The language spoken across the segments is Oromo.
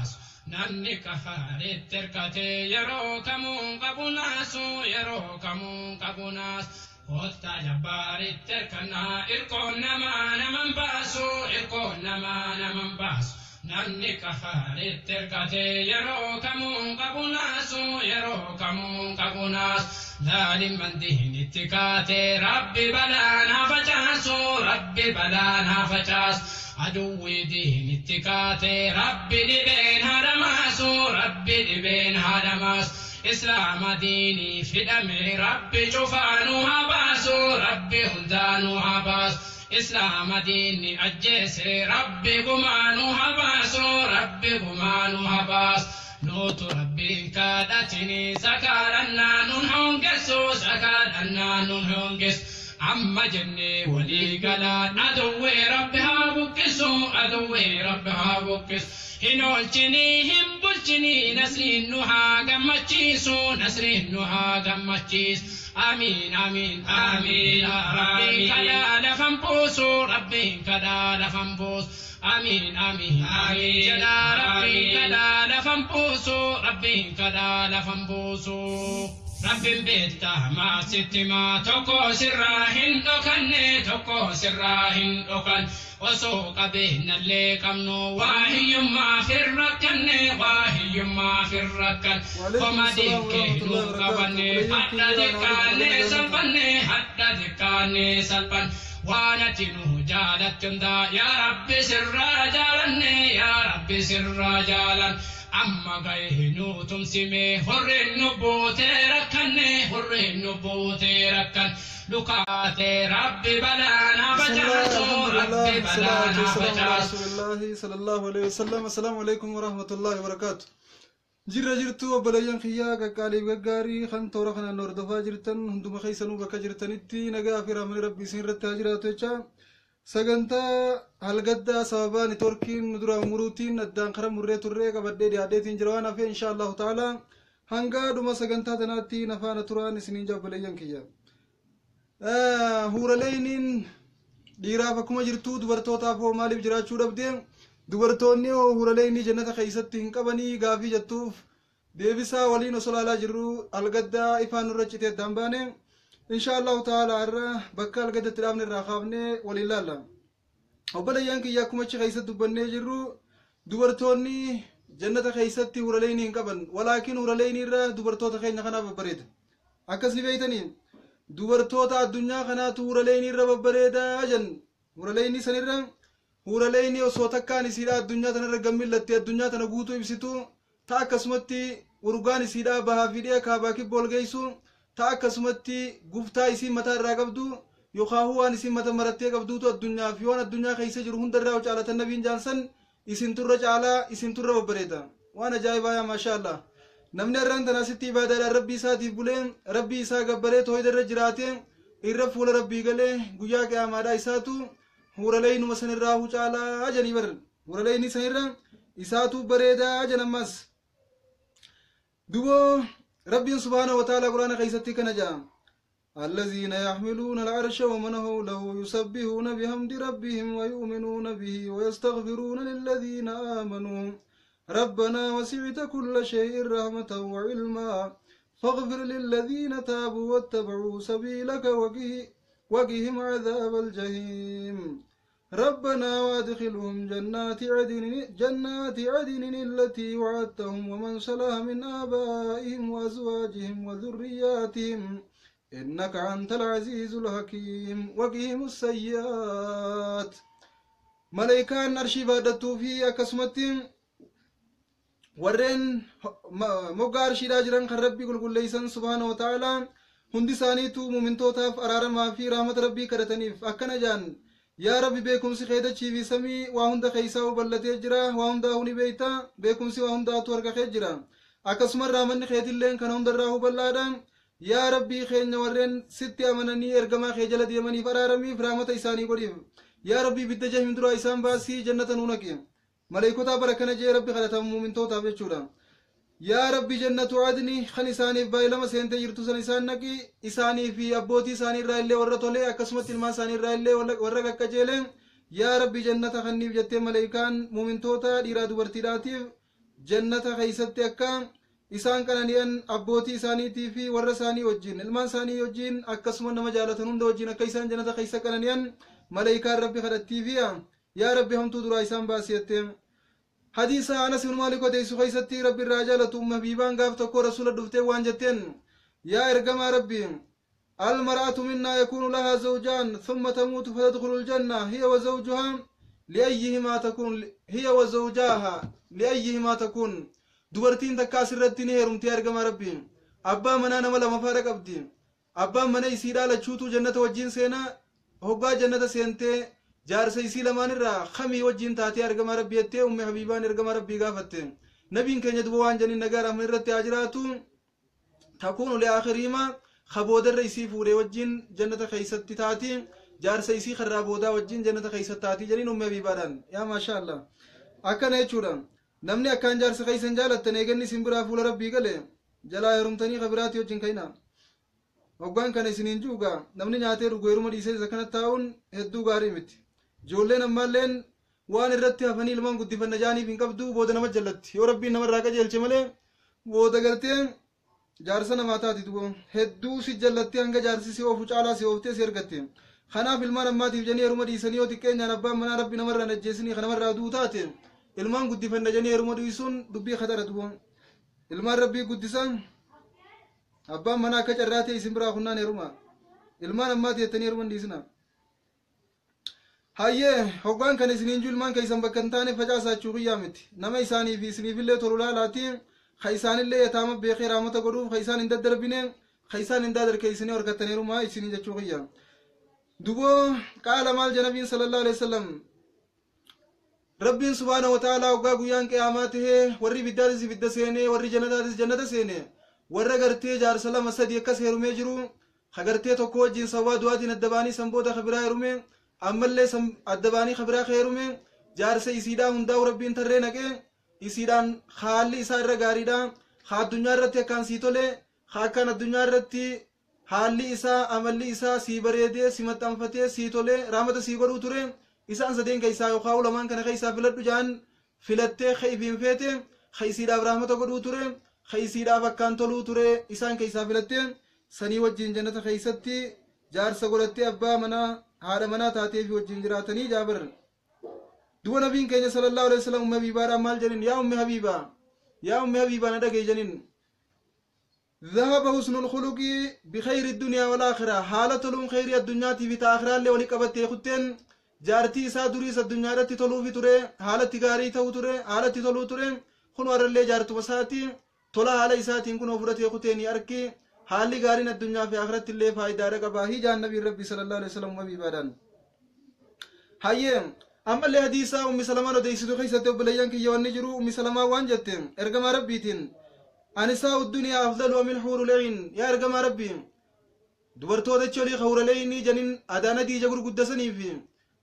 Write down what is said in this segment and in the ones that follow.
baasu. Namni kafaaritti hirkatee yeroo kamuu qabu naasu, yeroo kamuu qabu naasu. Kottaa jabbaaritti hirkannaa, irkoon namaa naman baasu, irkoon namaa naman baasu. Namni kafaaritti hirkatee yeroo kamuu qabu naasu, yeroo kamuu qabu naasu. Laalimman diinitti kaatee Rabbi balaa naa facaasu, Rabbi balaa naa facaasu. Aduwwi diinitti kaatee Rabbi dhibeen haadhamaasu, Rabbi dhibeen haadhamaasu. Islaama diinii fidhame Rabbi cufaanuu haa baasu, Rabbi hundaanuu haa baasu. Islaama diinni ajjeese Rabbi gumaanuu haa baasu, Rabbi gumaanuu haa baasu. Nuutu Rabbiin kadhatini sakaadhannaa nun hongessu, sakaadhannaa nun hongessu. Amma jennee walii galaan aduwwee Rabbi haa buqqisu, aduwwee Rabbi haa buqqisu. Hin oolchinii hin bulchinii, nasriin nu haa gammachiisu, nasriin nu haa gammachiisu. Amiin amiin amiin. Rabbiin kadhaa lafan buusu, Rabbiin kadhaa lafan buusu. Amiin amiin amiin jedhaa, Rabbiin kadhaa lafan buusu, Rabbiin kadhaa lafan buusu. Rabbiin beektaa maasitti maa, tokko sirraa hin dhokanne, tokko sirraa hin dhokan. Osoo qabeenyallee qabnu waa hiyyummaa firrakkanne, waa hiyyummaa firrakkan. وعليكم Koma السلام dinkee ورحمة الله nuu وبركاته. qabanne Obboleeyyan hadha kiyya ana walitti xiqqaanne baga nagaan salphanne, hadha xiqqaanne salphan. Waan ati nu jaalattu hundaa yaa Rabbi sirraa jaalanne, yaa Rabbi sirraa jaalan. Amma ga'e nu tumsime, horreen nu buutee rakkanne, horreen nu buutee rakkan. Lukaatee Rabbi balaa naa بسم الله facaasu, الحمد لله Rabbi balaa والصلاة naa والسلام على facaasu. رسول الله صلى الله عليه وسلم. السلام عليكم ورحمة الله وبركاته. Jirra jirtu obboleeyyan kiyyaa qaqqaaliif gaggaarii kan toora kanaan hordofaa jirtan hunduma keessanuu bakka jirtanitti nagaa fi rahmanni Rabbii isin irratti haa jiraatu jecha, sagantaa halgaddaa sababaa networkiin nu duraan muruutiin addaan kara murree turree qabadhee dhiyaadheetiin jira. Waan hafee insha Allahu ta'ala hanga dhuma sagantaa tanaatti nafaana turaan isiniin jaa obboleeyyan kiyya. Huuraleeyniin dhiiraaf akkuma jirtu dubartootaaf hoo maaliif jiraachuu dhabde? Dubartoonni hoo huuraleeynii jannata keessatti hin qabanii gaafii jettuuf deebisaa waliin osoo ilaalaa jirru algaddaa ifaan nurra citee addaan baane. Insha Allahu ta'ala irra bakka algaddatti dhaabne irraa kaafnee waliin laalla. Obboleeyyan kiyya, akkuma achi keessatti dubbannee jirru dubartoonni jannata keessatti huuraleeynii hin qaban, walaakin huuraleeynii irra dubartoota keenya kanaaf babbareeda. Akkas ni beeytanii, dubartoota addunyaa kanaatu huuraleeynii irra babbareedaa jen. Huuraleeynii sanirra huuraleeynii osoo takkaan isiidha addunyaa tanarra gammillatee addunyaa tana guutuu ibsitu ta, akkasumatti urgaan isiidha bahaa fi dhi'a, kaabaa kibba ol geessu ta, akkasumatti guftaa isiin mataa irraa qabdu yookaan waan isiin mata marattee qabduutu addunyaa fi waan addunyaa keessa jiru hundarraa caalatan nabiin jaansan isin turra caalaa, isin turra babbareeda. Waan ajaa'ibaa yaa maashaa Allah! Namni har'aan tana asitti ibaadaadhaan Rabbii isaatiif bulee, Rabbii isaa gabbaree, toohida irra jiraate, irra fuula Rabbii galee guyyaa qiyaamaadhaa isaatu huuraleeynuma sanirraa hu caalaa janii bar. Huuraleeyni sanirra isaatu bareedaa jan. Ammas duboo Rabbiin subhaanahu wa ta'ala Quraana keessatti kana jedha: الذين يحملون العرش ومن حوله يسبحون بحمد ربهم ويؤمنون به ويستغفرون للذين آمنوا ربنا وسعت كل شيء رحمة وعلما فاغفر للذين تابوا واتبعوا سبيلك وقهم عذاب الجحيم. ربنا وادخلهم جنات عدن، جنات عدن التي وعدتهم ومن صلح من آبائهم وأزواجهم وذرياتهم إنك أنت العزيز الحكيم وقهم السيئات. Malaayikaan arshii baadhattuu fi akkasumatti warreen moggaa arshiidhaa jiran kan Rabbii qulqulleessan subhaana wa ta'ala hundi isaaniitu mumintootaaf araaramaa fi rahmata Rabbii kadhataniif. Akkana jaan: "Yaa Rabbi, beekumsi kee dachii fi samii waa hunda keessaa bal'atee jira. Waa hundaa'uu ni beeyta, beekumsi waa hundaatu harka kee jira. Akkasuma rahmanni keetilleen kana hundarraa bal'aadha. Yaa Rabbii keenya, warreen sitti amananii ergamaa kee jala deemaniif araaramiif, rahmata isaanii godhiif. Yaa Rabbii, ibidda jahim duraa isaan baasii jannata nuu naqi." Maleekotaa bara kana jee Rabbi kadhatamu mumintootaaf jechuudha. Yaa Rabbi, jannatu adni kan isaaniif baay'ilama seentee jirtu san isaan naqi, isaanii fi abbootii isaanii irraa illee warra tole, akkasumatti ilmaan isaanii irraa illee warra qaqqajeele yaa Rabbi jannata kanniif jettee maleekaan mumintoota dhiiraa dubartiidhaatiif Jannata keeysatti akka isaan qanani'an abbootii isaaniitii fi warra isaanii wajjin, ilmaan isaanii wajjin, akkasuma nama jaalatan hunda wajjin akka isaan jannata keeysa qanani'an malaayikaan Rabbi kadhattiifiya. Yaa Rabbi, hamtuu duraa isaan baasi jette. Hadiisa Anas ibn Maalik odeessu keessatti, Rabbi irraa jaalatu, Umma Habiibaan gaaf tokko Rasuula dhuftee waan jetteen: "Yaa ergamaa Rabbi, المرأة منا يكون لها زوجان ثم تموت فتدخل الجنة هي وزوجها، لأيهما تكون؟ هي وزوجاها، لأيهما تكون؟" Dubartiin takka asirratti ni heerumtee, ergamaa Rabbi, abbaa manaa nama lama faara qabdi. Abbaan mana isii dhaalachuutu jannata wajjin seenaa. Hoggaa jannata seentee jaarsa isii lamaan irraa kamii wajjin taatee, ergamaa Rabbi, jettee Ummi Habiibaan ergamaa Rabbii gaafatte. Nabiin keenya duba waan janiin, nagaa rahman irratti haa jiraatu: "تكون لآخرهما", kaboodarra isii fuudhee wajjin jannata keeysatti taati, jaarsa isii karraa boodaa wajjin jannata keeysatti taati jedhiin Ummi Habiibaadhaan. Yaa maasha Allah, akkana jechuudha. Namni akkaan jaarsa keeysan jaalattan eeganni isin biraa fuula Rabbii gale jalaa heerumtanii kabiraati wajjin kayna. Hoggaan kana isiniin juugaa, namni nyaatee dhugu heeruma dhiisee isa kana taa'uun hedduu gaarii miti. Ijoolleen ammaalleen waan irratti hafanii ilmaan guddifanna jaaniif hin qabdu. Booda nama jallatti yoo Rabbiin namarraa qajeelche malee, booda gartee jaarsa namaa taati dubo hedduu si jallattee hanga jaarsi si oofu caalaa si ooftee si ergatte. Kanaaf ilmaan ammaatiif janii heeruma dhiisanii, yoo xiqqeenyaan abbaan manaa Rabbi namarraa ajjeesinii kan namarraa duu taate, ilmaan guddifanna janii heeruma dhiisuun dubbii katara dubo. Ilmaan Rabbii guddisan. Abbaan manaa akka carraa ta'e isin biraa kunnaan heeruma, ilmaan ammaati jettanii heeruma hin dhiisina. Hayyee, hoggaan kan isiniin jiru ilmaan keessan bakka hin taane facaasaachuu qiyyaa miti. Nama isaanii fi isiniifillee tolu laalaati, ka isaanillee yataama beekee raamata godhuuf, ka isaan hin daddarbine, ka isaan hin daadarkeessinee horkattan heerumaa isiniin jechuu qiyya. Duboo qaala maal janabiin sallallahu alaihi wasallam? Rabbiin subhaanahu wa ta'aalaa hoggaa guyyaan qiyaamaa tahee warri ibiddaatis ibidda seenee, warri jannataatis jannata seene, warra gartee jaarsa lama sadi akkas heerumee jiru, ka gartee tokko wajjin sababaa du'aatiin adda ba'anii san booda ka biraa heerume, ammallee san adda ba'anii ka biraa ka heerume, jaarsa isiidhaa hundaa'u Rabbiin tarree naqee, isiidhaan haalli isaa irra gaariidha, ka addunyaa irratti akkaan sii tole, ka akkaan addunyaa irratti haalli isaa, amalli isaa sii bareedee, si maxxanfatee, sii tole, raamata sii godhuu ture, isaan sadeen keessaa yookaan lamaan kana keessaa filadhu jaan, filattee ka ifiin feete, ka isiidhaaf raamata godhuu ture, ka isiidhaaf akkaan toluu ture, isaan keessaa filattee sanii wajjin jannata keessatti jaarsa godhattee, abbaa manaa haadha manaa taatee fi wajjin jiraatanii jaabar. Duba nabiin keenya sallallahu alaihi wasallam Ummi Habiibaadhaan maal jedhin? "Yaa Ummi Habiibaa, yaa Ummi Habiibaa, na dhaga'i" jedhin. ذهب حسن الخلق بخير الدنيا والآخرة. Haala toluun kheyrii addunyaatii fi ta'aakhiraallee walii qabattee kutteen. Jaartii isaa duriis addunyaa irratti toluufi ture, haalatti gaarii ta'uu ture, haalatti toluu ture. Kun warrallee jaartuma isaati tola haala isaatiin kun fudhatee kuteen arki. Haalli gaariin addunyaa fi akhiratti illee faayidaadha qaba hijaan nabiin Rabbi sallallahu alaihi wasallam Habiibaadhaan. Hayyee, ammallee hadiisaa Ummi Salamaan odeessitu keessatti, obboleeyyan kiyya, wanni jiru Ummi Salamaa waan jette ergamaa Rabbiitiin: "النساء الدنيا أفضل أم الحور العين؟" Yaa ergamaa Rabbii, dubartoota jechi olii hawraleeynii janin adaana diija gurguddasanii fi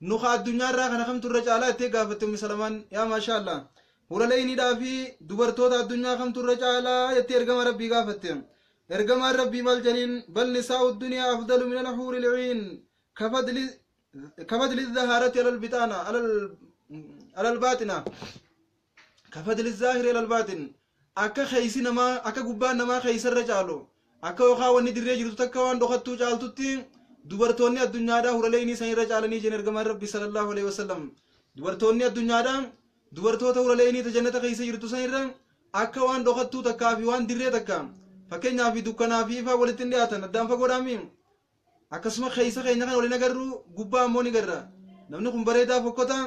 nuka addunyaa irraa kana kamtu irra caalaa jettee gaafatte Ummi Salamaan. Yaa maasha Allah, huraleeyniidhaa fi dubartoota addunyaa kamtu irra caalaa jettee ergamaa Rabbii gaafatte. Ergamaan Rabbii maal janiin? "بل نساء الدنيا أفضل من الحور العين كفضل الظاهرة على البطانة على الباطنة، كفضل الظاهر على الباطن." Akka keeysi namaa, akka gubbaan namaa keeysarra caalu, akka yookaan wanni dirree jirtu takka waan dhokattuu caaltutti, dubartoonni addunyaadhaa huraleeynii san irra caalanii jeen ergamaan Rabbi sallallahu alaihi wasallam. Dubartoonni addunyaadhaa dubartoota huraleeynii ta jannata keessa jirtu san irra akka waan dhokattuu takkaa fi waan dirree takka, fakkeenyaa fi dukkanaa fi ifaa walitti hin dhiyaatan, addaan fagoodhaami. Akkasuma keessa keenya kan waliin agarru, gubbaa ammoo ni garra. Namni kun bareedaa fokkota,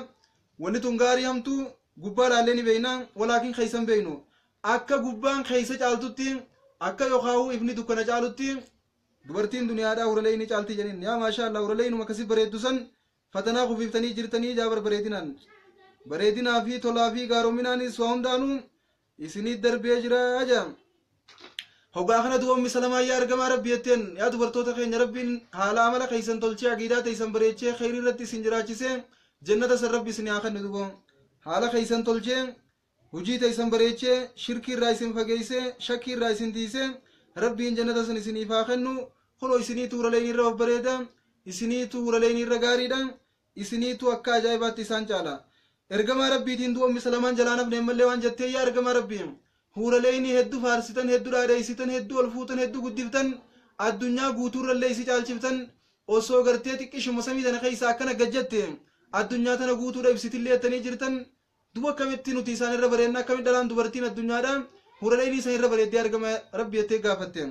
wanni tun gaarii hamtuu, gubbaa laallee ni beeyna, walaakin keessa hin beeynu. Akka gubbaan keessa caaltutti, akka yookaan ifni dukkana caalutti, dubartiin duniyaadhaa huraleeyni caaltii jedhin. Yaa maasha Allah, huraleeynuma akkasii bareeddu san fatanaa kufiiftanii jirtanii jaabar. Bareedinaan, bareedinaa fi tolaa fi gaarominaanis waa hundaanuu isinii darbee jira jaa. Hoggaa kana du'a Ummi Salamaa "Yaa ergamaa Rabbi" jetteen. Yaa dubartoota keenya, Rabbiin haala amala keessan tolchee, aqiidaa teessan bareechee, kheyrii irratti isin jiraachisee, jannata san Rabbi isin haa kennu. Duba haala keessan tolchee, hujii teessan bareechee, shirkii irraa isin fageessee, shakkii irraa isin tiisee, Rabbiin jannata san isiniif haa kennu. Kunoo isiniitu huraleen irra babbareeda, isiniitu huraleen irra gaariidha, isiniitu akka ajaa'ibaatti isaan caala. Ergamaa Rabbiitiin du'a Ummi Salamaan jalaan hafne ammallee waan jettee yaa ergamaa Rabbii huuraleeyni hedduu faarsitan hedduu dhaadheessitan hedduu ol fuutan hedduu guddiftan addunyaa guutuurrallee isi caalchiftan osoo gartee xiqqishuma samii tana keessa akkana gajjatte addunyaa tana guutuudha ibsitillee jettanii jirtan duba akkamitti nuti isaan irra bareenna akkamitti dhalaan dubartiin addunyaadha huuraleeyni isaan irra bareeddee argama Rabbi jettee gaafatte.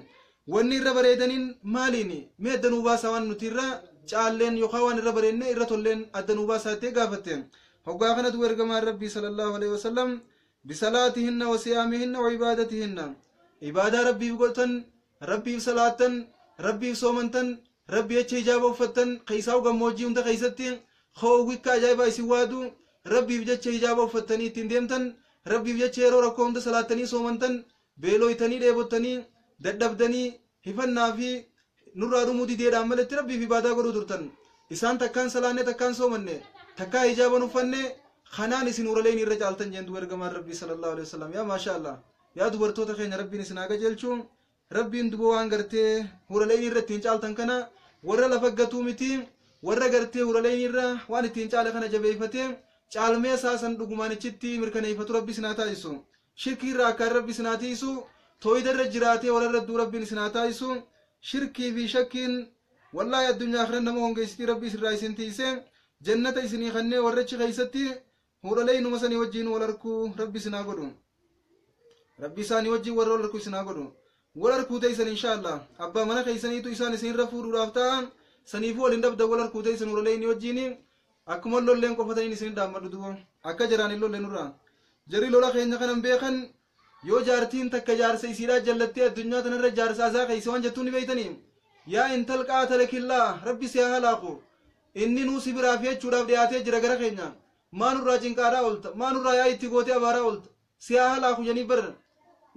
Wanni irra bareedaniin maaliini mee adda nuu baasaa waan nuti irra caalleen yookaan waan irra bareenne irra tolleen adda nuu baasaa jettee gaafatte. Hoggaa kana duba ergamaan Rabbii sallallahu alaihi wasallam bisalaatihinna wa siyaamihinna wa ibaadatihinna ibaadaa Rabbiif godhatan Rabbiif salaattan Rabbiif soomantan Rabbi jecha hijaaba uffattan keessaa gammoojjii hunda keessatti hoowwikka ajaa'ibaa isin waadu Rabbiif jecha hijaaba uffattanii ittiin deemtan Rabbiif jecha yeroo rakkoo hunda salaattanii soomantan beelooytanii dheebottanii dadhabdanii hifannaa fi nurraa dhumuu dideedhaan maletti Rabbiif ibaadaa godhuu turtan isaan takkaan salaanne takkaan soomanne takkaa hijaaban uffanne kanaan isin huraleen irra caaltan jeen duba ergamaan Rabbii sallallahu alaihi wasallam. Yaa maasha Allah yaa dubartoota keenya Rabbiin isin haa qajeelchu. Rabbiin duba waan gartee huraleen irra ittiin caaltan kana warra lafa gatuu miti warra gartee huraleen irra waan ittiin caale kana jabeeffatee caalmee isaa san dhugumaan ichitti mirkaneeffatu Rabbi isin haa taasisu. Shirkii irraa akkaan Rabbi isin haa tiisu. Tooyida irra jiraatee warra irra duu Rabbiin isin haa taasisu. Shirkii fi shakkiin wallaahi addunyaa akhiran nama hongeessitii Rabbi isin irraa isin tiise jannata isinii kannee warrachi keessatti huralee sanii wajjiin wal arkuu Rabbi isin haa godhu. Rabbi isaanii wajjiin warra wal arkuu isin haa godhu. Wal arkuu teessan inshaallah abbaa mana keessaniitu isaan isin irra fuudhuudhaaf ta'a saniifuu waliin dhabda wal arkuu teessan huralee wajjiin akkuma lolleen qofataniin isin dhaammadhu duba akka jaraan hin lolleen nurraa jarri lola keenya kanan beekan yoo jaartiin takka jaarsa isiidhaa jallattee addunyaa tanarra jaarsa isaa keessa waan jettuun ni beeytanii yaa intal qaatale killaa Rabbi si haa halaaqu inni nuu si biraa feechuudhaaf dhiyaatee jira gara keenya maa nurraa cinqaadhaa oolta maa nurraa yaa itti gootee abaaraa oolta si haa halaaqu janii bar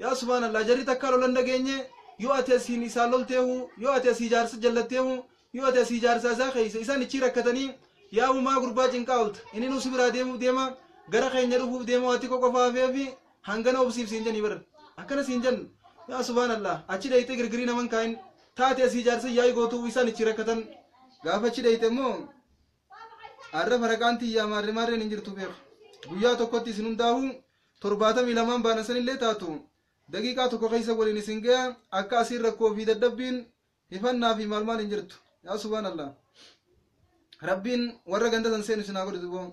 yaa subhaanallah jarri takkaa lolan dhageenye yoo ati asiin isaan lolteehu yoo ati asii jaarsa jallatteehu yoo ati asii jaarsa isaa keessa isaan ichii rakkatanii yaa uumaa gurbaa cinqaa oolta inni nuu si biraa deemuuf deema gara keenya dhufuuf deema ati qoqofaafeefi hangana obsiif siin janii bar akkana siin jan yaa subhaanallah achi dhayxee girgirii naman kaayin taate asii jaarsa yaa'i gootuu isaan ichi rakkatan gaafa achi dhayxe immoo arra faraqaan tiyyaa maarree maarreen hin jirtu beeku guyyaa tokkotti isin hundaahu 72 baana sanillee taatu daqiiqaa tokko keessa waliin isin ga'a akka asiin rakkoo fi dadhabbiin hifannaa fi maal maal hin jirtu yaa subhaanallah Rabbiin warra ganda san seenu isin haa godhu duboo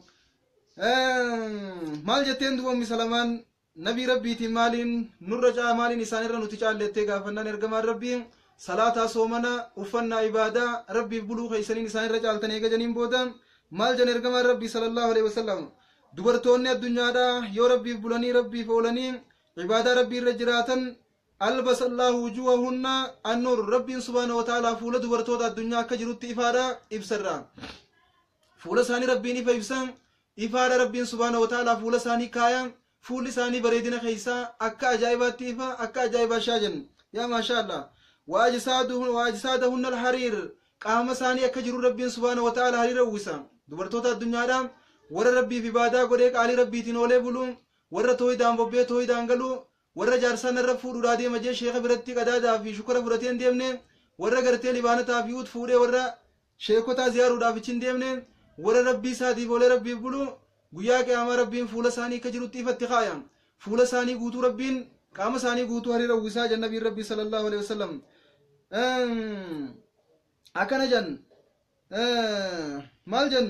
maal jetteen duba Ummi Salamaan nabii Rabbiitiin maaliin nurra caa maaliin isaanirra nuti caallettee gaafannaan ergamaan Rabbii salaataa soomana uffannaa ibaadaa Rabbiif buluu keessaniin isaanirra caaltan eega janiin booda maal jan ergamaan Rabbii sallallahu alaihi wasallam dubartoonni addunyaadhaa yoo Rabbiif bulanii Rabbiif oolanii ibaadaa Rabbii irra jiraatan albasa Allahu wujuhahunna annuur Rabbiin subhaanahu wa ta'aalaa fuula dubartoota addunyaa akka jirutti ifaadha ibsarra fuula isaanii Rabbiin ifa ibsa ifaadha Rabbiin subhaanahu wa ta'aalaa fuula isaanii kaaya fuulli isaanii bareedina keessaa akka ajaa'ibaatti ifa akka ajaa'ibaa shaajan yaa maasha Allah waajsaadahunna alhariir qaama isaanii akka jiru Rabbiin subhaanahu wa ta'aalaa hariira uwwisa dubartoota addunyaadha warra Rabbiif ibaadaa godhee qaalii Rabbiitiin oolee bulu warra tooyidaan bobbee tooyidaan galu warra jaarsaan irra fuudhuudhaa deema jee sheeka biratti qadaadaa fi shukara fudhatee hin deemne warra gartee libaanataa fi ut fuudhee warra sheekotaa ziyaaruudhaaf ichi hin deemne warra Rabbii isaatiif oolee Rabbiif bulu guyyaa qiyaamaa Rabbiin fuula isaanii akka jirutti ifatti kaaya fuula isaanii guutuu Rabbiin qaama isaanii guutuu hariira uwwisaa jan nabiin Rabbii sallallahu alaihi wasallam akkana jan maal jan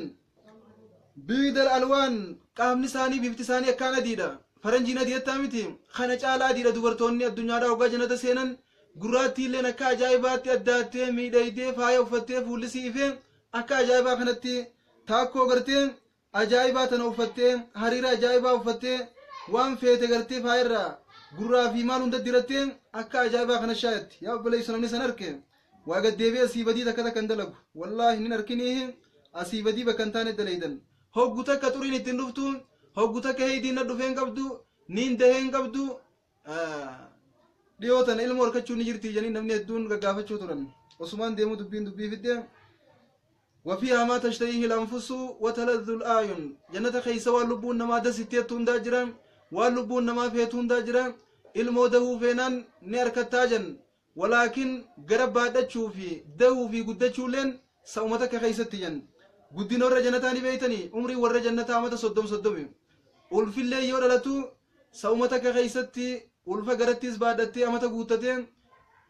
biidal alwaan qaamni isaanii bifti isaanii akkaan adiidha faranjiin adii jettaa miti kana caala adiidha dubartoonni addunyaadhaa hoggaa jannata seenan gurraattii illeen akka ajaa'ibaatti addaattee miidhagdee faaya uffattee fuulli sii ifee akka ajaa'ibaa kanatti taakkoo gartee ajaa'ibaa tana uffattee hariira ajaa'ibaa uffattee waan feete gartee faayarraa gurraa fi maal hunda dirattee akka ajaa'ibaa kana shaayatti yaa obboleessu namni san arke waa gaddeebi'ee asii badii takka takka hin dalagu wallaahi nin arkiniihi asii badii bakka hin taane dalaydan hoggu takka xuriin ittiin dhuftu hoggu takka heeydiin na dhufee hin qabdu niin dahee hin qabdu dhiyoo tana ilma horkachuu ni jirti jedhanii namni hedduun gaggaafachuu turan osumaan deemuu dubbiin dubbii fidde وفيها ما تشتهيه الأنفس وتلذ الأعين جنة خيسة واللبون نما دستيت هندا جرا واللبون نما فيت هندا جرا ilmoo dahuu feenaan ni harkattaa jan walaakin gara baadhachuu fi dahuu fi guddachuulleen sa'uma takka keessatti jan. Guddina warra jannataa ni beeytanii? Umrii warra jannataa amata 30 30. Ulfillee yoo dhalatu sa'uma takka keeysatti ulfa garattis baadhattee amata guuttatee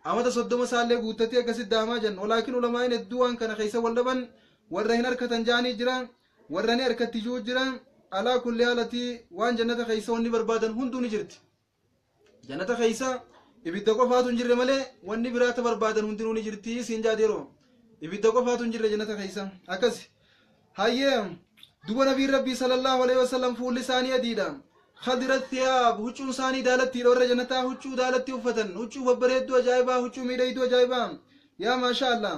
amata 30 isaallee guuttatee akkasitti daamaa jiran. Walaakin ulamaa'in hedduu waan kana keessa wal dhaban. Warra hin harkatan jaanii jira, warra ni harkatti jiru jira. Alaa kulli haalati waan jannata keessa wanni barbaadan hunduu ni jirti. Jannata keessa ibidda qofaatu hin jirre malee wanni biraata barbaadan hundinuu ni jirti siin jaadeeroo. Ibidda qofaatu hin jirre jannata keessa akkas. Hayyee, duba nabiin rabbii sallallahu alaihi wasallam fuulli isaanii adiidha. Khadira thiyaab, huccuun isaanii daalattiidha. Warra jannataa huccuu daalatti uffatan, huccuu babbareedduu ajaa'ibaa, huccuu miidhagduu ajaa'ibaa. Yaa maasha Allah.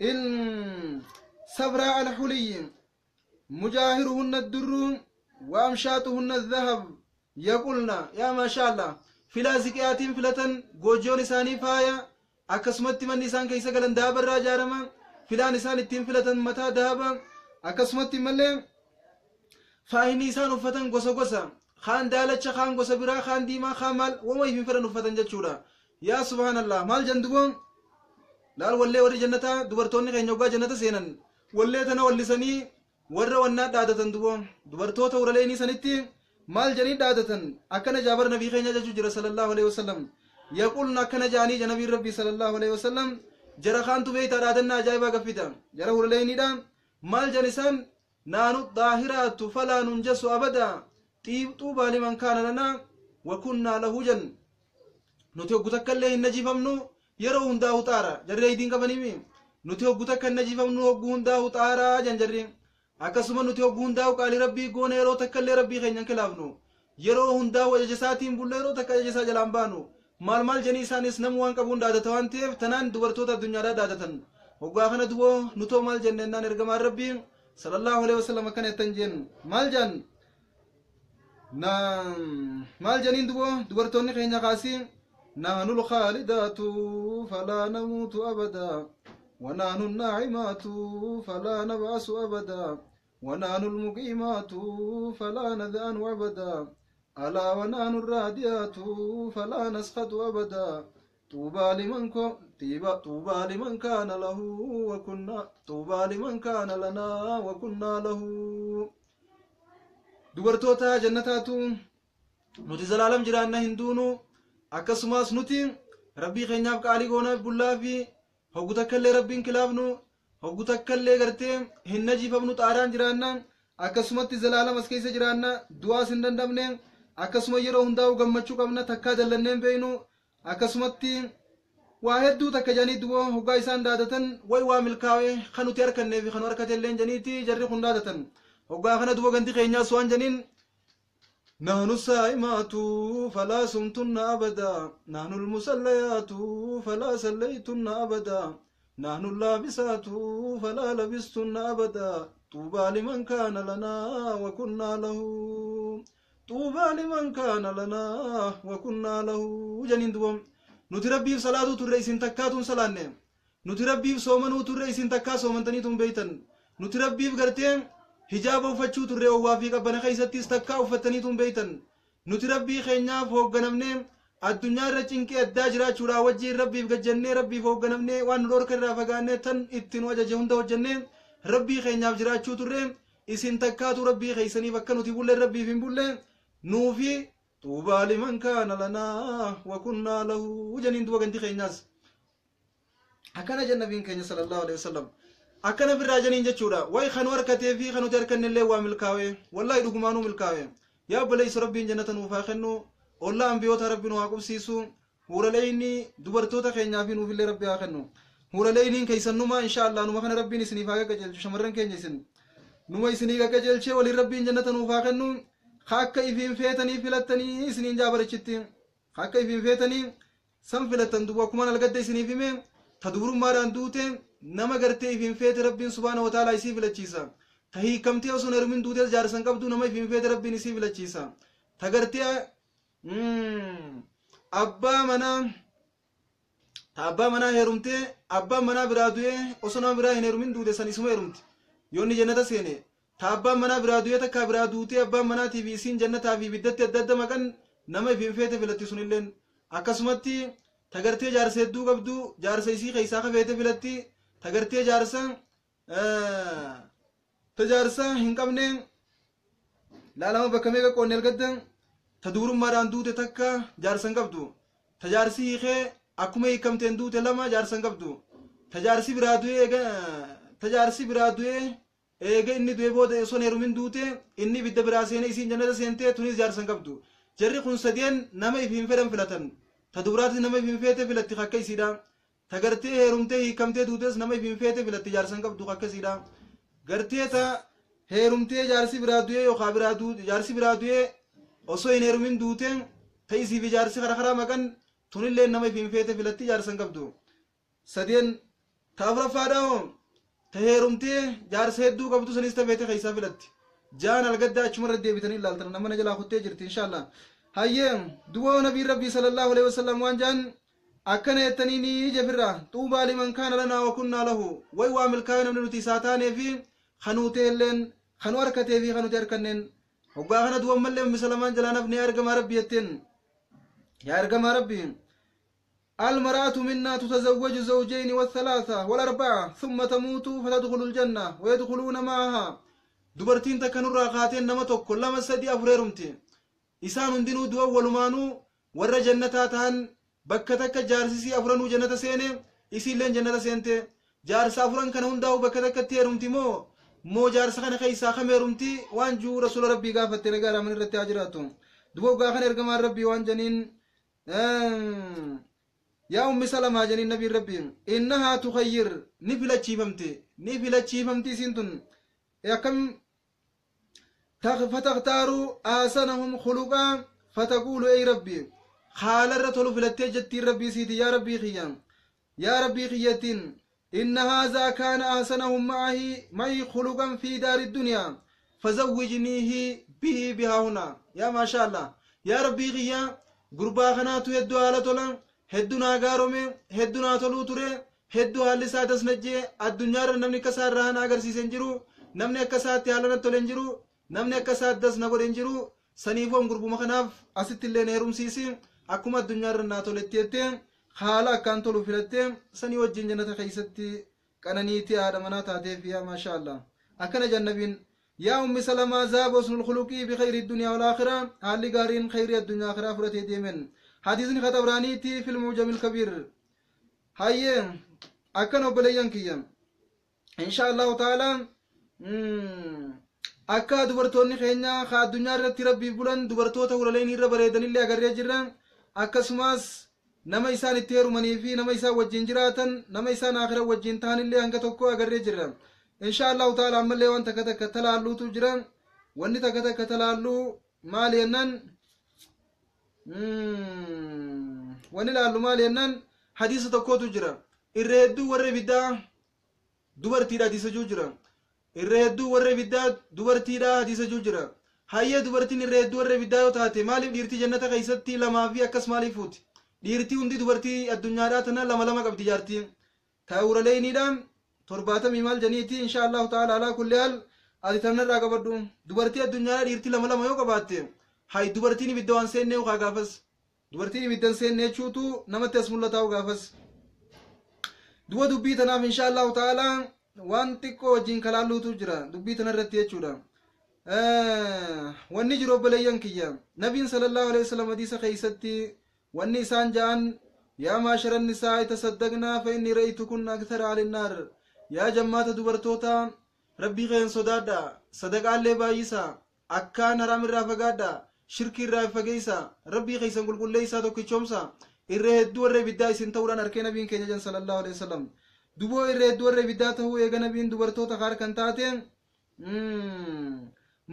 In sabraa alxuliyyi mujaahiruhunna addurru wa amshaatuhunna adhahab yaqulna. Yaa maasha Allah, filaa ziqiyaatiin filatan, goojoon isaanii faaya, akkasumatti manni isaan keessa galan daaba irraa ijaarama, filaan isaan ittiin filatan mataa daaba, akkasumatti mallee faayini isaan uffatan gosa gosa, kaan daalacha, kaan gosa biraa, kaan diimaa, kaan maal, wama ifin fedhan uffatan jechuudha. Yaa subhaanallah, maal janduboon laal wallee warri jannataa dubartoonni keenya waggaa jannata seenan wallee tana wallisanii warra wannaa dhaadatan. Duboo dubartoota uraleenii sanitti maal jedhanii dhaadatan? Akkana jaabar nabii keenya jechuu jira sallallahu alaihi wasallam. Yaqulna, akkana jaanii nabiin rabbii sallallahu alaihi wasallam. Jara kaantu beeytaa dhaadannaa ajaa'ibaa gaffita jara uraleeniidha. Maal jan isaan? Naanu daahiraatu falaa nunjasu abada, xuubaa liman kaana lanaa wa kunnaa lahu jan. Nuti hoggu takka illee hin najifamnu, yeroo hundaa huxaara. Jarri haydiin qabaniimi. Nuti hoggu takka hin najifamnu, hoggu hundaa huxaaraa jan jarri. Akkasuma nuti hoggu hundaa qaalii rabbii goone, yeroo takka illee rabbii keenya hin kilaafnu, yeroo hundaa ajaja isaatiin bulla, yeroo takka ajaja isaa jalaan baanu. Maal maal janii isaanis namu waan qabuun dhaadata waan ta'eef tanaan dubartoota addunyaadhaa dhaadatan. Hoggaa kana duboo nutoo maal jennennaan ergamaan rabbii sallallahu alaihi wasallam akkana jettan jeen. Maal jaan na maal janiin duboo dubartoonni keenya kaasii? نحن الخالدات فلا نموت أبدا، ونحن الناعمات فلا نبعث أبدا، ونحن المقيمات فلا نذأن أبدا، ألا ونحن الراديات فلا نسخط أبدا، طوبى لمن طوبى لمن كان له وكنا، طوبى لمن كان لنا وكنا له. Dubartoota jannataatu nuti zalaalam jiraanna, hin duunu, akkasumas nuti rabbii keenyaaf qaalii goonaaf bullaa fi hoggu takka illee rabbiin kilaafnu, hoggu takka illee gartee hin najiifamnu, xaaraan jiraanna, akkasumatti zalaalam as keessa jiraanna, du'aas hin dandamne, akkasuma yeroo hundaa'u gammachuu qabna, takkaa dallanneen beeynu, akkasumatti waa hedduu takka janii. Duboo hoggaa isaan daadatan way waa milkaa'e kan nuti harkannee fi kan harkate illee janiiti jarri kun daadatan. Hoggaa kana duba ganti keenyaas waan janiin: نحن الصائمات فلا صمتن أبدا، نحن المصليات فلا صليتن أبدا، نحن اللابسات فلا لبستن أبدا، طوبى لمن كان لنا وكنا له، طوبى لمن كان لنا وكنا له janiin. Dubom nuti rabbiif salaatu turre, isin takkaatuun salaanne. Nuti rabbiif soomanuu turre, isin takkaa soomantaniitun beeytan. Nuti rabbiif gartee hijaaba uffachuu turre, owwaa fi qabbana keessattis takkaa uffattaniitun beeytan. Nuti rabbii keenyaaf hoogganamne, addunyaa irra cinqii addaa jiraachuudhaa wajjiin rabbiif gajjannee, rabbiif hoogganamne, waan nu dhorka irraa fagaannee, tan itti nu ajaje hunda hojjannee rabbii keenyaaf jiraachuu turre. Isin takkaatu rabbii keeysaniif akka nuti bulle rabbiif hin bulle. Nuufi طوبى لمن كان لنا وكنا له janiin. Duba ganti keenyaas akkana jenna. Nabiin keenya sallallahu alaihi wasallam akkana birraa janiin jechuudha. Way kanu harkatee fi kanuti harkanne illee waa milkaa'e, wallahi dhugumaanuu milkaa'e. Yaa obboleeyso, rabbiin jannata nuuf haa kennu, ollaa ambiyoota rabbi nu haa qubsiisu, huuraleyni dubartoota keenyaa fi nuufillee rabbi haa kennu. Huuraleyniin keessannuma insha Allah numa kana rabbiin isiniif haa qaqqajeelchu. Shamarran keenya isin numa isinii qaqqajeelchee waliin rabbiin jannata nuuf haa kennu. Akka ifiin feetanii filattanii isiniin jaabarachitti, akka ifiin feetanii san filattan. Dubu akkumaan algadda isiniif hime, ta dubrummaadhaan duute nama gartee ifiin feete rabbiin subhaana wa ta'aalaa isii filachiisa. Ta hiikamtee osoo hin heerumin duutees jaarsan qabdu nama ifiin feete rabbiin isii filachiisa. Ta gartee abbaa manaa, ta abbaa manaa heerumtee abbaan manaa biraa du'ee osoo nama biraa hin heerumin duute san isuma heerumti yoonni jannata seene. Ta abbaan manaa biraa du'ee takkaa biraa duutee abbaan manaatii fi isiin jannataa fi ibiddatti adda adda maqan nama ifiin feete filatti sunilleen. Akkasumatti ta gartee jaarsa hedduu qabdu jaarsa isii keessaa ka feete filatti. Ta gartee jaarsa Ta jaarsa hin qabne laalama bakka meeqa qoonne algadda ta dubrummaadhaan duute takka jaarsa hin qabdu. Ta jaarsi hiikee akkuma hiikamteen duute lama jaarsa hin qabdu. Ta jaarsi biraa du'ee eega ta jaarsi biraa du'ee eega inni du'ee booda osoo hin heerumin duute inni ibidda biraa seenee isiin jannata seentee tunis jaarsa hin qabdu. Jarri kun sadeen nama ifiin fedhan filatan. Ta dubraatis nama ifiin feete filatti akka isiidha. Ta gartee heerumtee hiikamtee duutes nama ifiin feete filatti jaarsa hin qabdu akka isiidha. Gartee ta heerumtee jaarsi biraa du'ee yookaan biraa duute jaarsi biraa du'ee osoo hin heerumin duute ta isii fi jaarsi karaa karaa maqan tunillee nama ifiin feete filatti jaarsa hin qabdu. Sadeen ta afuraffaadhaa hoo ta heerumtee jaarsa hedduu qabdu sanis ta feete keessaa filatti. Jaan algaddaa achumarra deebitanii ilaaltan nama na jalaa kuttee jirti inshaallah. Hayyee duba nabiin rabbii sallallahu alaihi wasallam waan jaan akkana jettanii ni jefirra xuubaa liman kaana lanaa wa kunnaa lahu way waa milkaa'ee namni nuti isaa taanee fi kanuu teelleen kanuu harkatee fi kanuti harkanneen hoggaa kana duba ammallee ummi salamaan jalaa nafni yaa ergamaa rabbii jetteen yaa ergamaa rabbii المرأة منا تتزوج زوجين والثلاثة والأربعة ثم تموت فتدخل الجنة ويدخلون معها dubartiin takka nurraa kaateen nama tokko lama sadi afur heerumte isaan hundinuu du'a walumaanuu warra jannataa ta'an bakka takka jaarsisii afuranuu jannata seene isiilleen jannata seente jaarsa afuran kana hundaa'u bakka takkatti heerumti moo moo jaarsa kana keessaa kam heerumti waan juu rasuula rabbii gaafatte nagaa raaman irratti haa jiraatu duba hoggaa kana ergamaan rabbii waan janiin yaa ummi salamaa janiin nabiin rabbii innahaa tukhayyir ni filachiifamte ni filachiifamti isiin tun akkam فتختار آسنهم خلقا فتقول أي ربي خال الرتل فلتي جتي ربي سيدي يا ربي خيام يا ربي خيتين إن هذا كان آسنهم معه معي خلقا في دار الدنيا فزوجنيه به بها هنا يا ما شاء الله يا ربي خيام قربا خناتو يدو على تولا هدونا غارومي هدونا تولو توري هدو هالي سادس نجي الدنيا نمني كسار رانا agarsiisen jiru namni akka isaatti haala natti tole hin jiru namni akka isaatti das na godhe hin jiru saniifoon gurbuma kanaaf asitti illee na heerumsiisi akkuma addunyaarra naa toletti jettee haala akkaan tolu filattee sanii wajjin jannata keessatti qananiitii haadha manaa taateef yaa maasha Allah akkana jannabiin yaa ummi salamaa zaaba husnul khuluqii bi khayri dunyaa wal aakhira haalli gaariin khayrii addunyaa akhiraa fudhatee deemen hadiisni khaxabraaniitii fil mu'jamil kabiir hayyee akkana obboleeyyan kiyya insha allahu ta'ala akka dubartoonni keenya ka addunyaa irratti rabbiif bulan dubartoota huraleen irra bareedanillee agarree jirra akkasumas nama isaan itti heerumanii fi nama isaan wajjin jiraatan nama isaan akhira wajjin ta'anillee hanga tokko agarree jirra insha allahu ta'ala ammallee waan takka takka talaalluutu jira wanni takka takka talaalluu maal jennaan wanni laallu maal jennaan hadiisa tokkotu jira irra hedduu warra ibiddaa dubartiidha hadiisa jiru jira irra hedduu warra ibiddaa dubartiidha hadiisa jiru jira hayyee dubartiin irra hedduu warra ibiddaa yoo taate maaliif dhiirtii jannata keessatti lamaa fi akkas maaliif fuuti dhiirtii hundi dubartii addunyaadhaa tana lama lama qabdi jaartii ta'uuraleeyniidha torbaatamii maal janiiti insha allahu ta'ala alaa kulli haal ati tanarraa qabadhu dubartii addunyaadhaa dhiirtii lama lama yoo qabaatte hay dubartiin ibidda waan seennee kaa gaafas dubartiin ibidda hin seenne jechuutu namatti as mul'ataa'u gaafas duba dubbii tanaaf insha allahu ta'ala waan xiqqoo wajjin kalaalluutu jira dubbii tanarratti jechuudha wanni jiru obboleeyyan kiyya nabiin sallallahu alaihi wasallam hadiisa keessatti wanni isaan ja'an yaa maashara nisaa'i tasaddaqnaa fa inni ra'aytukunna akthara ahli nnaar yaa jammaata dubartoota rabbii keen sodaadha sadaqaallee baay'isa akkaan haraam irraa fagaadha shirkii irraa fageessa rabbii keessan qulqulleessaa tokkichoomsa irra hedduu warra ibiddaa isin ta'uudhaan arkee nabiin keenya jan sallallahu alaihi wasallam duboo irra hedduu warra ibiddaa ta'uu eega nabiin dubartoota harkan taate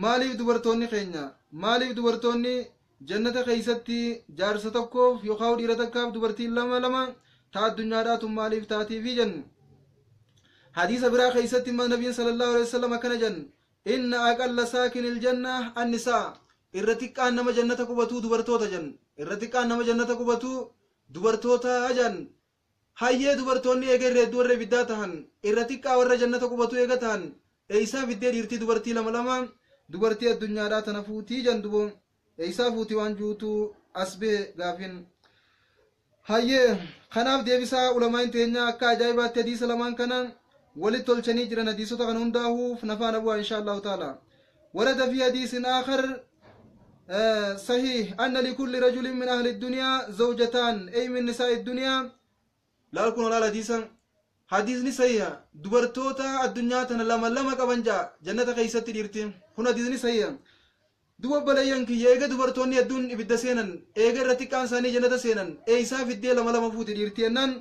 maaliif dubartoonni keenya maaliif dubartoonni jannata keessatti jaarsa tokkoof yookaan dhiira takkaaf dubartiin lama lama ta addunyaadhaatu maaliif taatiifi jennu hadiisa biraa keessatti nabiin sallallahu alaihi wasallam akkana jennu inna aqalla saakinil janna annisaa irra xiqqaan nama jannata qubatuu dubartoota jennu irra xiqqaan nama jannata qubatuu dubartoota jennu hayyee dubartoonni eega irra hedduu warra ibiddaa tahan irra xiqqaa warra jannata qubatuu eega tahan eeysaa fiddee dhiirtii dubartii lama lama dubartii addunyaadhaa tana fuutii jan dubo eeysaa fuutii waan juutuu as bee gaafin hayyee kanaaf deebisaa ulamaan teenya akka ajaa'ibaatti hadiisa lamaan kana Walitti tolchanii jiran hadiisota kan hundaahuuf nafaan abu'a insha Allahu ta'ala. ورد في حديث آخر صحيح أن لكل رجل من أهل الدنيا زوجتان أي من نساء الدنيا. لا يكون لا حديثا حديث صحيح دبرتوتا الدنيا تنا لما لما كبنجا جنة كيست ديرتين هنا حديث صحيح. duba balayyan kiyya eega dubartoonni hedduun ibidda seenan eega irra xiqqaan isaanii jannata seenan eeysaa fiddee lama lama fuuti dhiirti jennaan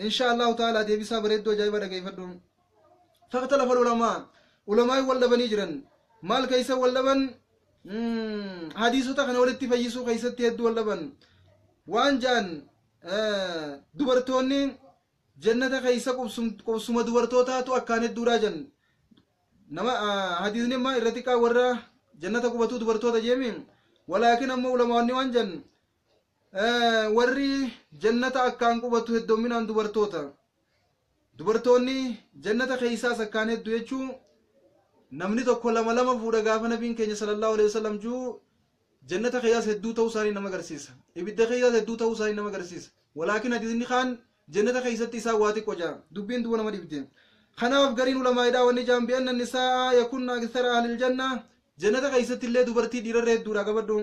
insha Allahu ta'ala deebisaa bareedduu ajaa'iba dhageeffadhu. Faqtalafa ulamaa ulamaa wal dhabanii jiran maal keessa wal dhaban hadiisota kana walitti fayyisuu keessatti hedduu wal dhaban waan ja'an dubartoonni jannata keessa qubsuma dubartootaatu akkaan hedduudhaa jan nama hadiisni immoo irra xiqqaa warra jannata qubatu dubartoota jeemi walaakin ammoo ulamaonni waan jan warri jannata akkaan qubatu hedduminaan dubartoota dubartoonni jannata keessaas akkaan hedduu jechuu namni tokko lama lama fuudha gaafa nabiin keenya sallallahu alaihi wasallam juu jannata keessaas hedduu ta'uu isaanii nama agarsiisa ibidda keessaas hedduu ta'uu isaanii nama agarsiisa walaakin hadiisni kaan jannata keessatti isaa waa xiqqoo jaa dubbiin duba nama dhibde. Kanaaf gariin ulamaa'idhaa wanni jaan bi'anna nisaa yakunna akthara ahlil janna jannata keessatti illee dubartii dhiirarra hedduudha qabadhu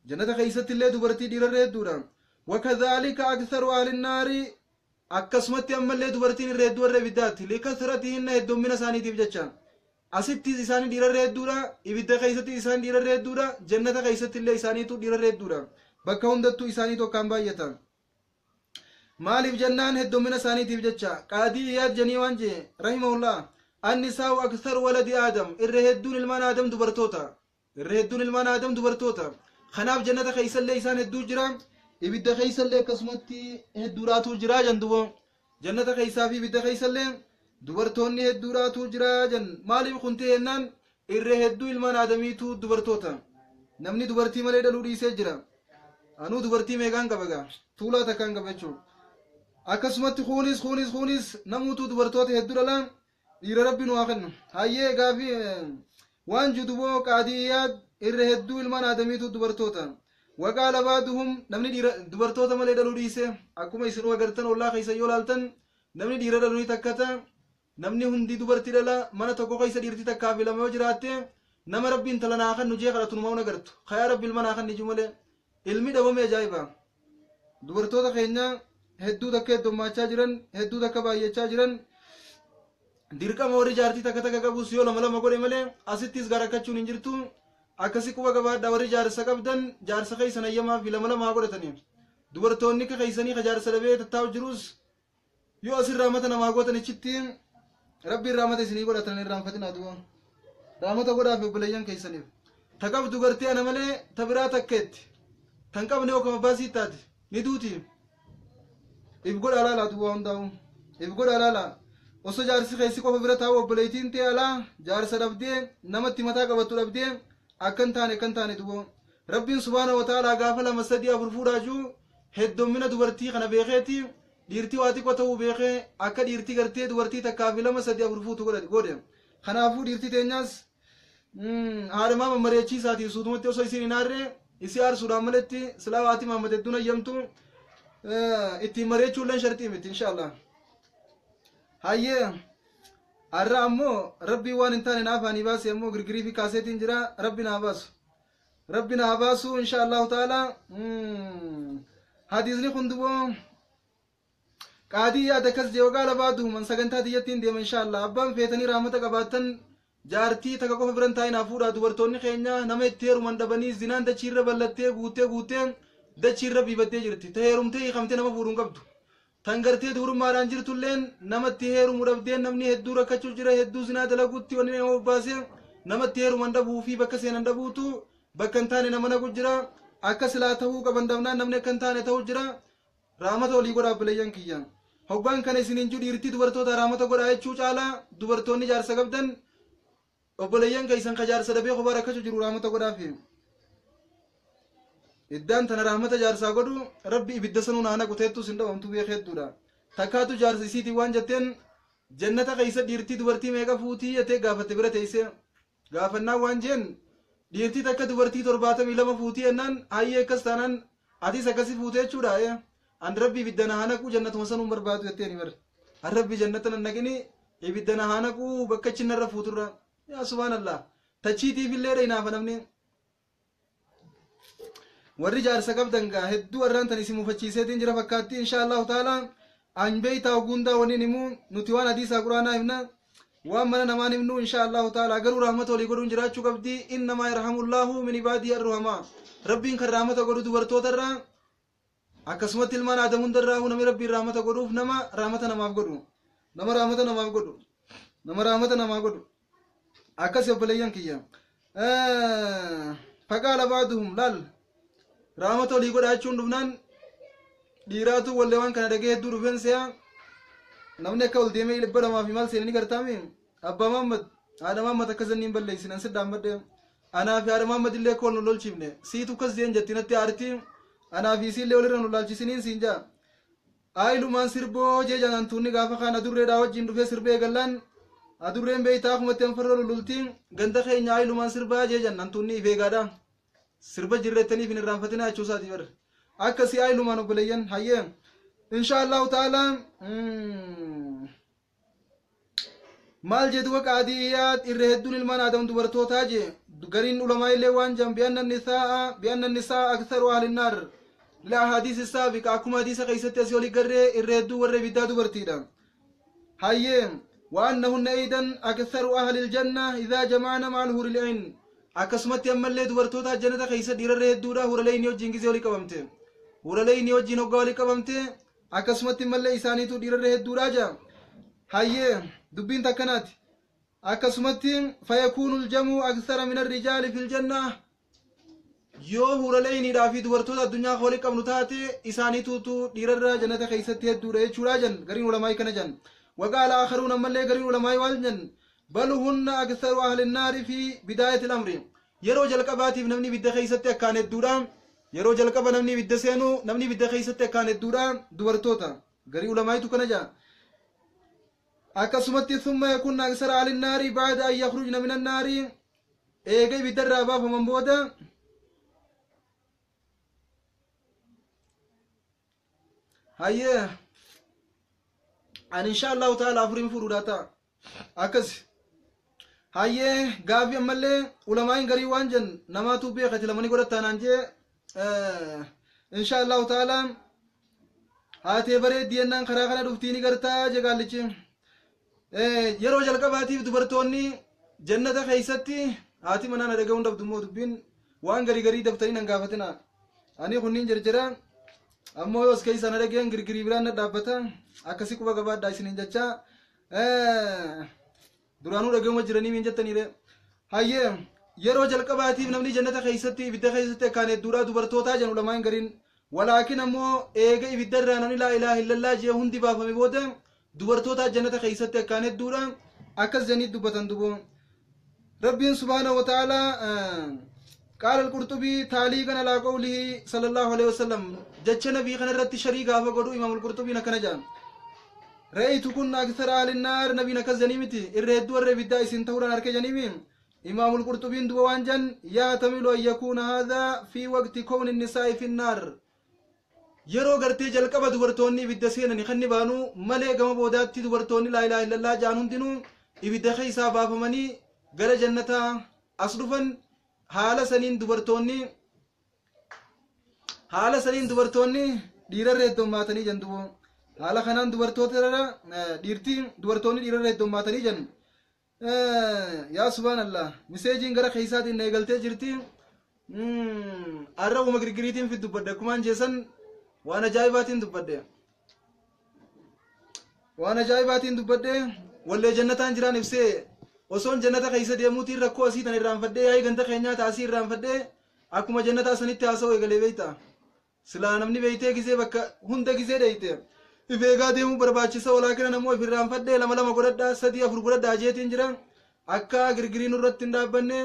jannata keessatti illee dubartii dhiirarra hedduudha. Wakadhaalika aktharu ahlin naari akkasumatti ammallee dubartiin irra hedduu warra ibiddaatti likathratihinna heddummina isaaniitiif jecha asitti isaanii dhiirarra hedduudha ibidda keessatti isaan dhiirarra hedduudha jannata keessatti illee isaaniitu dhiirarra hedduudha bakka hundattuu isaaniitu akkaan baay'ata. Maaliif jennaan heddummina isaaniitiif jecha qaadii Iyaad janii waan jee rahimahullah annisaa'u aktharu waladi aadam irra hedduun ilmaan aadam dubartoota irra hedduun ilmaan aadam dubartoota kanaaf jannata keessallee isaan hedduu jira ibidda keessallee akkasumatti hedduudhaatu jira jan dubo jannata keessaa fi ibidda keessallee dubartoonni hedduudhaatu jira jan maaliif kun ta'e jennaan irra hedduu ilmaan aadamiitu dubartoota namni dubartii malee dhaluu dhiisee jira anuu dubartii meeqaan qaba gaa tuulaa takkaan qaba jechuudha. Akkasumatti kuunis kuunis kuunis namuutu dubartoota hedduu dhala dhiira rabbi nu haa kennu. Hayyee gaafii waan juduboo qaadiyyaa irra hedduu ilmaan aadamiitu dubartoota. Waqaala baaduhum namni dhiira dubartoota malee dhaluu dhiise akkuma isin agartan ollaa keessa yoo laaltan namni dhiira dhaluu ni takkata namni hundi dubartii dhala mana tokko keessa dhiirti takkaa fi lama yoo jiraatte nama rabbi intala naa kennu jee kadhatu numaa agartu kayaa rabbi ilma naa kennu ijuu malee ilmi dhabame ajaa'iba. Dubartoota keenya hedduu takka heddummachaa jiran hedduu takka baay'achaa jiran dirqama warri jaartii takka takka qabus yoo lama lama godhe malee asittis garakkachuun hin jirtu akkasi quba qabaadha warri jaarsa qabdan jaarsa keessan ayyamaa fi lama lama haa godhatanii dubartoonni ka keessanii ka jaarsa dhabee tattaa'u jirus yoo asirraa mata namaa gootan ichitti rabbi irraa mata isinii godhatan irraanfatinaa du'a raamata godhaaf obboleeyyan keessaniif ta qabdu gartee ana malee ta biraa takkeetti tan qabne yoo kama baasii taate ni duuti. If godha laala duwwaa hundaa'u if godha laala osoo jaarsi keessi qofa bira taa'u obboleettiin ta'e alaa jaarsa dhabdee namatti mataa qabattu dhabdee akkan taane akkan taane duwwaa rabbiin subhaana wa ta'aalaa gaafa lama sadii afur fuudhaa jiru heddummina dubartii kana beekeeti dhiirtii waa xiqqoo ta'uu beekee akka dhiirtii gartee dubartii takkaa fi lama sadii afur fuutu godhe kanaafuu dhiirtii teenyaas haadhamaa mammareechiisaatiin suutumatti osoo isiin hin aarree isii aarsuudhaan maletti silaa waatii maammat hedduun ayyamtu ittiin mareechuulleen shartii miti inshallah. Hayyee har'a ammoo rabbii waan hin taane naaf ani baase ammoo girgirii fi kaaseetiin jira rabbi naa baasu rabbi naa baasu insha allahu ta'ala. Hadiisni kun duboo qaadii yaada akkas jee waqaala baaduhuman sagantaa tiyyattiin deema insha allah. Abbaan feetanii raamata qabaatan jaartii takka qofa biran taa'inaa fuudhaa dubartoonni keenya nama itti heeruman dhabanii zinaan dachiirra ballattee guutee guutee dachiirra biibattee jirti ta heerumtee hiikamtee nama fuudhuun qabdu tan gartee dubrummaadhaan jirtulleen namatti heerumu dhabdee namni hedduu rakkachuu jira hedduu zinaa dalaguutti wanni nama bobbaase namatti heeruman dhabuu fi bakka seenan dhabuutu bakka hin taane nama naqu jira akka silaa ta'uu qaban dhabnaan namni akka hin taane ta'uu jira raamata olii godhaa obboleeyyan kiyya hoggaan kana isiniin jiru dhiirtii dubartoota raamata godhaa jechuu caalaa dubartoonni jaarsa qabdan obboleeyyan keessan ka jaarsa dhabee kophaa rakkachuu jiru raamata godhaafi. Iddaan tana rahmata jaarsaa godhu rabbi ibidda sanuu naa naqu teettus hin dhabamtu beekee hedduudha. Takkaatu jaarsa isiitiin waan jetteen jannata keessa dhiirtii dubartii meeqa fuutii jettee gaafatte bira teessee gaafannaa waan jeen dhiirtii takka dubartii 72 fuutii jennaan hayyee akkas taanaan atis akkasi fuutee jechuudha. An rabbi ibidda naa naqu jannatuma sanuun barbaadu jetteen bar. An rabbi jannata nan naqini Ibidda na haa naquu bakka achi narra fuuturra. Yaa subhaanallah. Tachiitiif illee hinaafa namni. Warri jaarsa qabdan gaa hedduu warraan tan isin mufachiiseetiin jira fakkaatti insha Allahu ta'ala. An beeytaa oguundaa waniin himuu nuti waan hadiisaa quraanaa himna. Waan mana namaan himnu insha Allahu ta'ala garuu rahmata walii godhuun jiraachuu qabdi. Innamaa yarhamullaahu min ibaadii arruhamaa. Rabbiin kan rahmata godhu dubartootarraa akkasumatti ilmaan aadamu hundarraa namni rabbiin rahmata godhuuf nama rahmata namaaf godhu. Nama rahmata namaaf godhu. Nama rahmata namaa godhu. Akkas obboleeyyan kiyya. Faqaala ba'duhum laal rahmata walii godhaa jechuun dhufnaan dhiiraatu wallee waan kana dhagee hedduu dhufeen se'a. Namni akka ol deemee 200 fi maal seenanii gartaami abbaa Mahammad haadha Mahammad akka zanniin balleessin an siddaan madde anaa fi haadha Mahammad illee akka wal nu lolchiifne siitu akkas jeen jetti natti aarti anaa fi isiillee walirra nu laalchisiniin siin jaa. Aayilumaan sirboo jee janaan tuunni gaafa kaan adurreedhaa wajjin dhufee sirbee gallaan adurreen beeytaa akumatti anfarra lulultiin ganda keenya aayilumaan sirbaa jee jan antuunni ifeegaadha. Sirba jirreettaniif hin irraanfatinaa jechuu isaatii bara. Akkasii aayilumaan obboleeyyan hayyee. Insha Allahu ta'ala maal jedhu qaadiyyaat irra hedduun ilmaan aadam dubartootaa je gariin ulamaa illee waan jan bi'anna nisaa aktharu ahli naar la hadiisi saabiqa akkuma hadiisa keessatti asii olii garree irra hedduu warra ibiddaa dubartiidha. Hayyee وأنهن أيضا أكثر أهل الجنة إذا جمعنا مع الحور العين akkasumatti ammallee dubartoota jannata keessa dhiirarra hedduudha huraleyni wajjin gizee olii qabamte huraleyni wajjin hoggaa olii qabamte akkasumatti ammallee isaaniitu dhiirarra hedduudha jaa. Hayyee dubbiin takkanaati. Akkasumatti fayakuunu aljamu akthara min arrijaali fil janna yoo huraleyniidhaa fi dubartoota addunyaa olii qabnu taate isaaniituutu dhiirarra jannata keessatti hedduudha jechuudha jan gariin ulamaa'ii kana jan. وقال آخرون ammallee gariin ulamaa'ii waan jan بل هن أكثر أهل النار في بداية الأمر yeroo jalqabaatiif namni ibidda keessatti akkaan hedduudha yeroo jalqaba namni ibidda seenu namni ibidda keessatti akkaan hedduudha dubartoota garii ulamaa'itu kana jaa. Akkasumatti thumma yakunna aksara ahli nnaari ba'da an yakhrujna min annaari eega ibiddarraa baafaman booda hayyee ani insha Allahu ta'ala afuriin fuudhuudhaa ta'a akkas. Hayyee gaafii ammallee ulamaa'iin garii waan jan namaatu beekati lamanii godhattaanaan jee insha Allahu ta'ala haatee bareeddii jennaan karaa kana dhuftii ni gartaa jee gaallichi. Yeroo jalqabaatiif dubartoonni jannata keessatti haati manaa na dhaga'uun dhabdu immoo dubbiin waan garii garii daftanii nan gaafatina. Ani kunniin jarjara ammoo yoos keessa na dhageen girgirii biraan na dhaabbata akkasii quba gabaadhaa isiniin jechaa duraanuu dhaga'uma jiranii miin jettaniire. Hayyee yeroo jalqabaatiif namni jannata keessatti ibidda keessatti akkaan hedduudha dubartootaa jedhu lamaan gariin. Walaakin ammoo eega ibiddarraa namni laa ilaaha illallaa jee hundi baafame booda dubartoota jannata keessatti akkaan hedduudha akkas jedhanii dubbatan duboo. Rabbiin subhaanahu wa ta'ala قال القرطبي تعليقا على قوله صلى الله عليه وسلم جتش نبي خن الرت شريك غافا غدو امام القرطبي نكنا جان رأيت كن اكثر اهل النار نبي نكز جنيمتي الرد ور بدا اسن توران ارك جنيمين امام القرطبي دو وان جن يعتمل ان يكون هذا في وقت كون النساء في النار yeroo gartee jalqaba dubartoonni ibidda seenanii kan ni baanu malee gama boodaatti dubartoonni laa ilaaha illallah jaan hundinuu ibidda keessaa baafamanii gara jannataa as dhufan haala saniin dubartoonni dhiirarra heddummaatanii jan dubo haala kanaan dubartoota dhiirtii dubartoonni dhiirarra heddummaatanii jan. Yaa subhaanallah miseejiin gara keessaatiin eegaltee jirti. Arra uma girgiriitiin fi dubbadde akkumaan jeesan waan ajaa'ibaatiin dubbadde waan ajaa'ibaatiin dubbadde wallee jannataan jiraan ibsee osoon jannata keessa deemuutiin rakkoo asii tan irraanfadhee yaa'ii ganda keenyaa taasii irraanfadhee akkuma jannataa sanitti haasa'u eegalee beeyta. Silaa namni beeytee gisee bakka hunda gisee dheeyte if eegaa deemuu barbaachisa walaakina namoo if irraanfadhee 2 2 godhadhaa 3 4 godhadhaa jeetiin jira akka girgiriin irratti hin dhaabbanne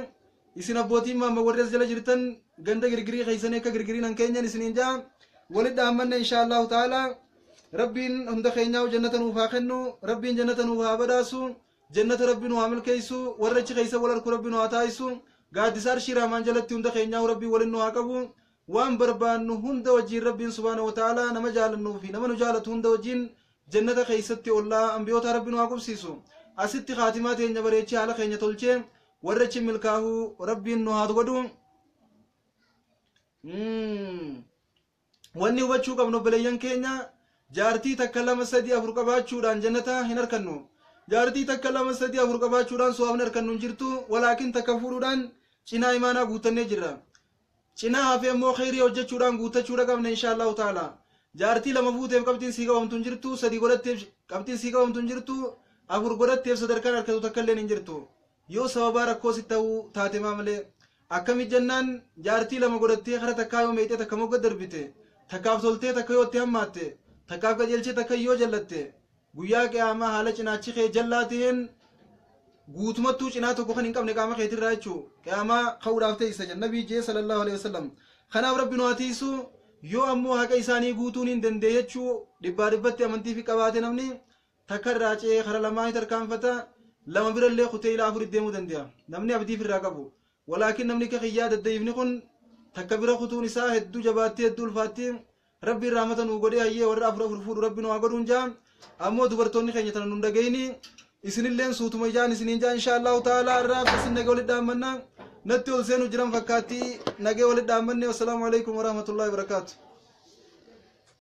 isin abbootiin maamma warri as jala jirtan ganda girgirii keessanii akka girgiriin han keenyan isiniin jaa walit dhaammanne insha Allahu ta'ala. Rabbiin hunda keenyaaf jannata nuuf haa kennu rabbiin jannata nuuf haa badhaasu jannata rabbi nu haa milkeessu warra achi keessa wal arku rabbi nu haa taasisu gaaddisa arshii raamaan jalatti hunda keenyaaf rabbiin waliin nu haa qabu waan barbaannu hunda wajjin rabbiin subhaanahu wa ta'ala nama jaalannuu fi nama nu jaalatu hunda wajjin jannata keessatti ollaa ambiyoota rabbi nu haa qubsiisu. Asitti kaatimaa teenya bareechee haala keenya tolchee warra achi milkaa'uu Rabbiin nu haa godhu. Wanni hubachuu qabnu, obboleeyyan keenya, jaartii takka, lama, sadii, afur qabaachuudhaan jannata hin arkannu. Jaartii takka, lama, sadii, afur qabaachuudhaan so'aafni arkannu hin jirtu. Walaakin takka fuudhuudhaan cinaa imaanaa guuttannee jirra. Cinaa hafee immoo kheyrii hojjechuudhaan guuttachuudha qabna, insha Allahu ta'ala. Jaartii lama fuuteef qabxiin sii qabamtu hin jirtu, sadii godhatteef qabxiin sii qabamtu hin jirtu, afur godhatteef sadarkaan harkatu takka illee hin jirtu. Yoo sababaa rakkoo si ta'uu taate maa malee. Akkami jennaan, jaartii lama godhattee kara takkaa yoo meexee takka mogga darbite, takkaaf toltee takka yoo itti hammaatte, takkaaf qajeelchee takka yoo jallatte, guyyaa qiyaamaa haala cinaachi kee jallaa ta'een guutumattuu cinaa tokko kan hin qabne qaama keetirraa jechuu qiyaamaa ka'uudhaaf teessa jennabii jee sallallahu alaihi wasallam. Kanaaf Rabbi nu haa tiisu. Yoo ammoo haqa isaanii guutuun hin dandeenye jechuu dhibbaa dhibbatti amantii fi qabaate, namni takka irraa ce'ee kara lamaa ni tarkaanfata, lama birallee kutee ilaa afurit deemuu danda'a namni abdiif irraa qabu. Walaakin namni akka kiyyaa daddayifni kun takka bira kutuun isaa hedduu jabaattee, hedduu ulfaatti. Rabbi rahmata nuu godhee, hayyee, warra afur afur fuudhu Rabbi nu haa godhuun jaa. Ammoo dubartoonni keenya tana nun dhagayini, isinilleen suutuma ijaan isiniin jaa. Insha Allahu ta'ala irraa isin nagee walit dhaammanna. Natti ol seenu jiran fakkaatti, nagee walit dhaammanne. Wassalaamu alaikum warahmatullahi wabarakaatu.